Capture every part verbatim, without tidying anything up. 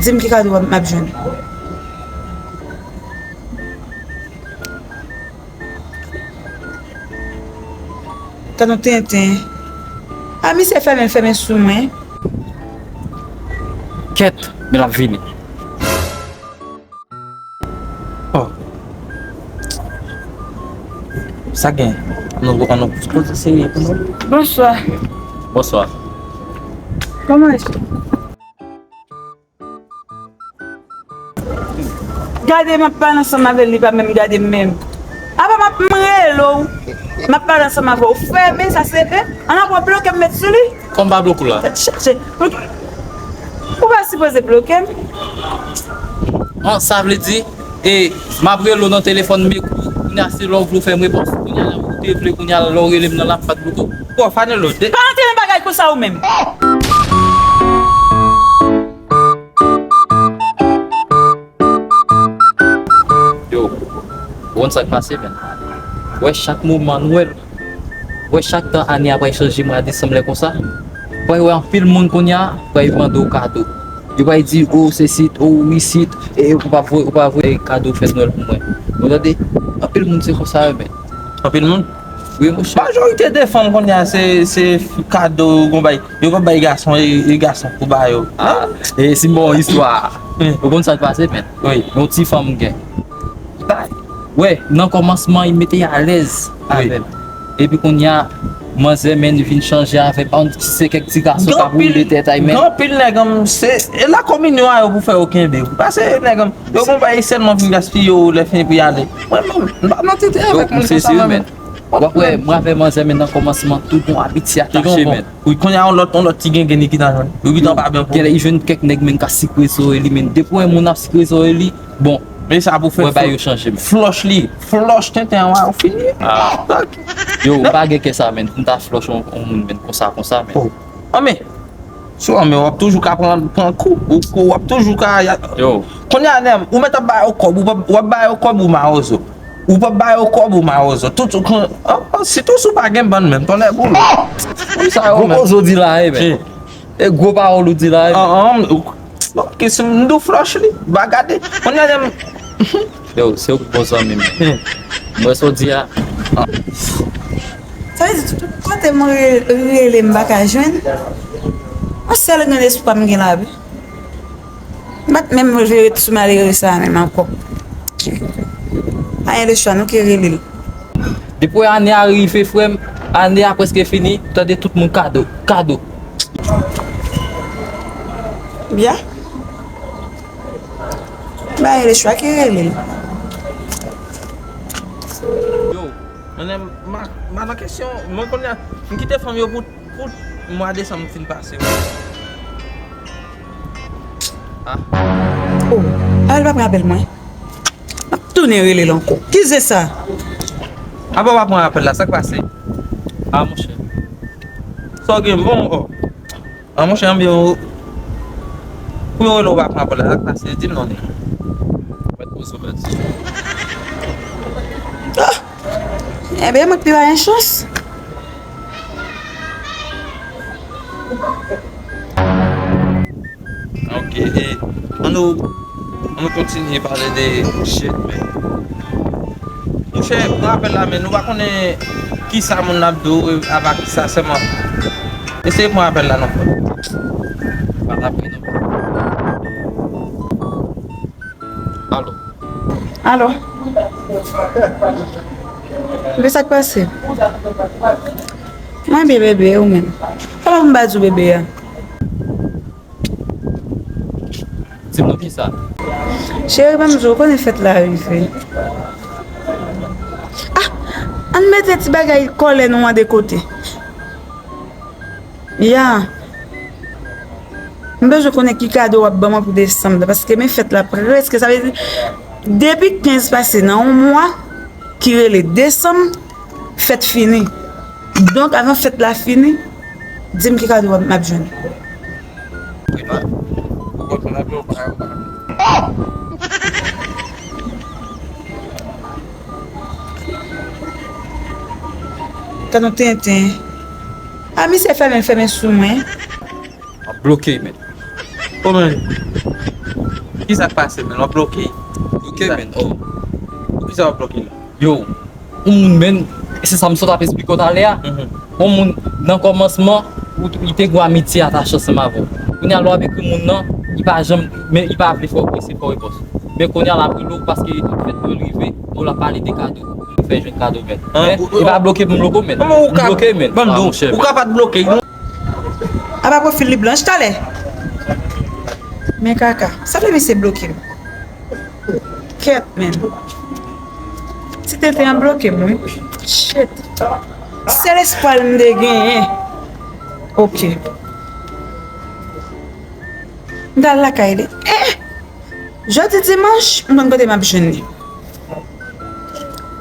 Di m ki kado w ap, m ap jwenn. Gad yon tenten. A, misye fèmen, fèmen sou mwen. Kèt, men l ap vini. Oh. Sa gen? Nou, nou, nou, poze serye pou nou. Bonswa. Bonswa. Kòman e? Gade, m ap pale ansanm avè l, li pa menm gade m menm. Apa m ap, m rele w, m ap pale ansanm avè w. Fèmen sa, se, e, an, apa w bloke m met sou li? Kòm pa bloke w la? Chache. Ou pa sipoze bloke m. An, sa vle di, e, m ap rele w nan telefòn, men kounye a se lè w vle w fè m repons. Kounye a la, ou te vle, kounye a la, lè w rele m nan la, m pa t bloke w. Bon, Fanelo, de- Pa antre nan bagay konsa ou menm. Yo, ou konn sa k pase, menn? Ou wè chak moman Nwèl, ou wè chak tan ane a pral chanje mwa desanm lè konsa, pral wè anpil moun kounye a pral mande w kado. Yo pral di, "O, se sit, o, wi, sit, e ou pa voye, ou pa voye kado fèt Nwèl pou mwen." Ou tande? Anpil moun se konsa yo, menn. Anpil moun? Wi, monchè. Majorite de fanm kounye a, se, se kado yo gon bay. Yo pa bay gason, e, e gason pou ba yo. Ah, e si m ba w istwa a. Hmm. Ou konn sa k pase, menn? Wi. Yon ti fanm m gen. Bay. Wè, nan kòmansman, li mete alèz avè m. Epi kounye a, manzè, menn, vin chanje avè m. An, se kèk ti gason k ap woule tèt, ay, menn. Gen anpil nèg, an, se, e la kominyon a yo pou fè yo kenbe. Pase nèg, an, yo gon bay sèlman vin gaspiye w lè fini pou y ale. Mwen menm, m pa nan tete avèk moun konsa, mwen menm. W ap wè, mwen avè manzè, men nan kòmansman, tout gon abitye atache, men. Wi, kounye a, yon lòt, yon lòt ti gengen li gentan jwenn. Wi, gentan pa byen pou. Genlè li jwenn kèk nèg, men, k ap sikre zòrèy li, men. Depi w wè moun ap sikre zòrèy li, bon, men sa pou fè, wè, bagay yo chanje, men. Flòch li, flòch tenten an, ou fini. Ah. Yo, m pa gen kè sa, men. Pou m ta flòch yon, yon moun, men, konsa, konsa, men. Oh. An, men, sou an, men, w ap toujou ka pran, pran kou. Ou, ou, w ap toujou ka, ya. Yo. Kounye a, menm, ou mèt ap ba yo kòb, ou p ap, w ap ba yo kòb, ou mawozo. Ou p ap ba yo kòb, ou mawozo. Tout, tout, an, an, sitou si w pa gen bann menm, tonnè boule. Konn sa yo menm. Gwo koze w di la, e, men. E gwo pawòl ou di la, e, men. An, an, ok, si m di w flòch li, ba gade. Kounye a, menm. Yo, se ou ki bon zanmi m. Hmm. M wè sa w di a. Sa vle di, tout kote mwen re-, rele, m pa ka jwenn. Yon sèl grenn espwa m gen la, wi. M pa t menm vle ret sou malere sa a menm ankò. Pa gen lechwa, nou ki rele l. Depi ane a rive, frè m, ane a prèske fini, tande tout moun kado, kado. Byen. Ba e lechwa ki rele l. Yo, mwen, m, m, m pa nan kesyon, mwen konnen, m kite fanm yo pou, pou mwa desanm fin pase, wi. Ah. Oh, al pa pran apèl mwen. M ap tounen rele l ankò. Ki zen sa? Apa w pa pran apèl la, sa k pase? Ah, monchè. Sa w gen bon ankò? Ah, monchè, anbyen, ou, pou yo rele w pa pran apèl la, sa k pase? Di m non, nèg. Mèt poze w pèdi. Ah! Enben, mwen k pi pa gen chans. Ok, e, ann nou, ann nou kontinye pale de shit, men. Monchè, pran apèl la, men nou pa konnen kisa moun nan ap di w, apa kisa sèlman. Eseye pran apèl la non, frè. Pa t ap ri non. Alo. Alo. Bebe, sa k pase? Mwen byen, bebe, ou menm? Kòman m ba di w bebe a? Di m non kisa? Cheri, ban m di w, ou konnen fèt la rive. Ah! Ann mete ti bagay kòlè nou an de kote. Ya. M bezwen konnen ki kado w ap ban mwen pou desanm nan, paske men fèt la prèske, sa vle di, depi kenz pase nan yon mwa ki rele desanm, fèt fini. Donk, avan fèt la fini, di m ki kado w ap, m ap jwenn. Wi, non. Ou konn fè nan dlo, pa yo pa. Gad yon tenten. A, misye fèmen, fèmen sou mwen. M ap bloke, men. Oh, men. Kisa k pase, men? W ap bloke? Bloke, men. Oh. Poukisa w ap bloke, men? Yo, yon moun, men, se sa m sot ap esplike w talè a. Mhm. Yon moun, nan kòmansman, ou, li te gen yon amitye atache ansanm avè w. Kounye a, lè w ap ekri moun nan, li pa janm, men li pa vle fè w prese fè w repons. Men kounye a, l ap rele w paske fèt pou l rive, pou l ap pale de kado. Fè jwenn kado, men. An, men, ou, li pa bloke pou m bloke w, men. Kòman ou ka bloke, men? Ban m di w, ou ka pa t bloke. A pa pwofil li blanch talè. Men kaka. Sa vle misye bloke m. Kèt, men. Ti tenten an bloke m, wi. Shit. Sèl espwa m te genyen. Ok. M t al lakay li. Eh! Jodi dimanch, m konn kote m ap jwenn li.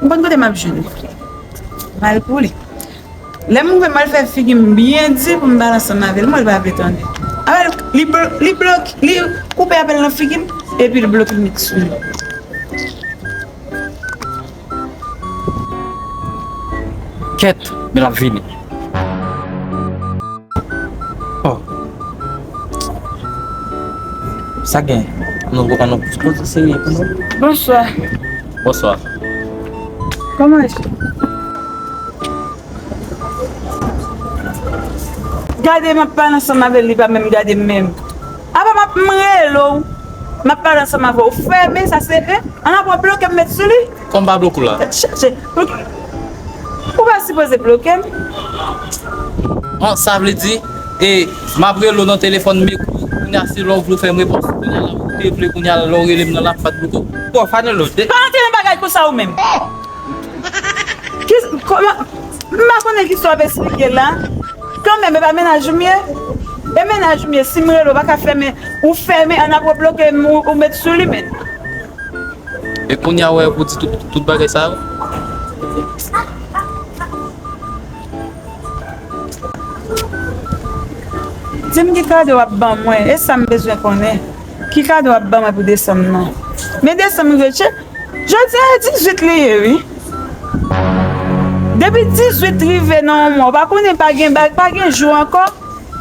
M konn kote m ap jwenn li. Mal pou li. Lè m rive, m al fè figi m byen di pou m pale ansanm avè l, mwen, l pa vle tande. Apre, li blo-, li bloke, li koupe apèl nan figi m, epi l bloke m met sou li. Kèt, men l ap vini. Oh. Sa gen? Nou, nou, nou, koze serye pou nou. Bonswa. Bonswa. Kòman e? Gade, m ap pale ansanm avè l, li pa menm gade m menm. Apa m ap, m rele w, m ap pale ansanm avè w. Ou fèmen, sa se en. An ap bloke m met sou li. Kòm pa bloke w la. Tèt chaje. Ou pa sipoze bloke m. An, sa vle di, e, m ap rele w nan telefòn, men kou-, kounye a se lè w vle w fè m repons. Kounye a la, ou te vle, kounye a la, lè w rele m nan la, m pa t bloke w. Bon, Fanelo, de- Pa antre nan bagay konsa ou menm. Ki, kòman, m pa konnen kisa w ap esplike la. Kanmenm, e pa mennaj ou m ye? E mennaj ou m ye, si m rele w, ou pa ka fèmen, ou fèmen, an ap bloke m, ou, ou met sou li, men. E kounye a, wè, pou di tout, tout bagay sa yo? Di m ki kado w ap ban mwen, e sa m bezwen konnen. Ki kado w ap ban mwen pou desanm nan? Men desanm rive, tchè, jodi a e dizuit li ye, wi. Depi dizuit rive nan yon mwa, w pa konnen pa gen ba-, pa gen jou ankò.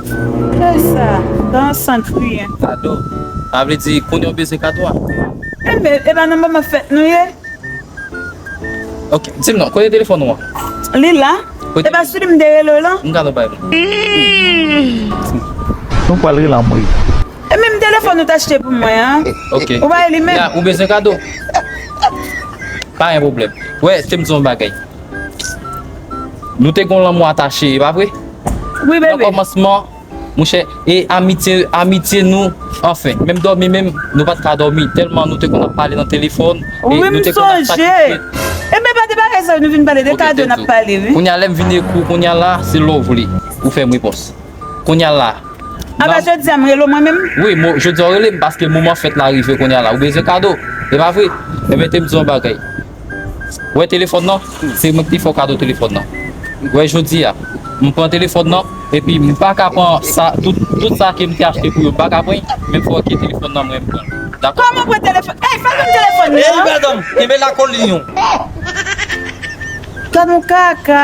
Kisa sa? Dans san kriyen. Kado. Sa vle di, kounye a w bezwen kado a? Enben, e pa nan moman fèt nou ye? Ok, di m non, kote telefòn ou an? Li la. Kote? E pa sou li m te rele w lan? M ka bay nou. Nou pral rele anmwe. E menm telefòn ou t achte pou mwen an? Ok. Ou pa li menm? Ya, ou bezwen kado? Pa gen pwoblèm. Wè, te m di w yon bagay. Nou te gon lanmou atache, e pa vre? Wi, bebe. Nan kòmansman, monchè, e amitye, amitye nou, anfen, menm dòmi menm, nou pa t ka dòmi, tèlman nou te konn ap pale nan telefòn, e nou te konn ap sakrifiye. Wi, m sonje. E men pa de bagay sa, nou vin pale de kado n ap pale, wi. Kounye a, lè m vin ekri w, kounye a la, se lè w vle, ou fè m repons. Kounye a la. Apa jodi a m rele w mwen menm? Wi, mo-, jodi a w rele m paske moman fèt la rive kounye a la. Ou bezwen kado? E pa vre? Enben, te m di w yon bagay. Wè telefòn nan? Se mwen ki te fè w kado telefòn nan. Wè jodi a, m pran telefòn nan, epi m pa ka pran sa, tout, tout sa ke m te achte pou yo, m pa ka pran, men fò ke telefòn nan mwen m pran. Dakò? Kòman pran telefòn? Ey, fè m telefòn nan. Ey, madanm, kenbe la kolyon. Gad yon kaka.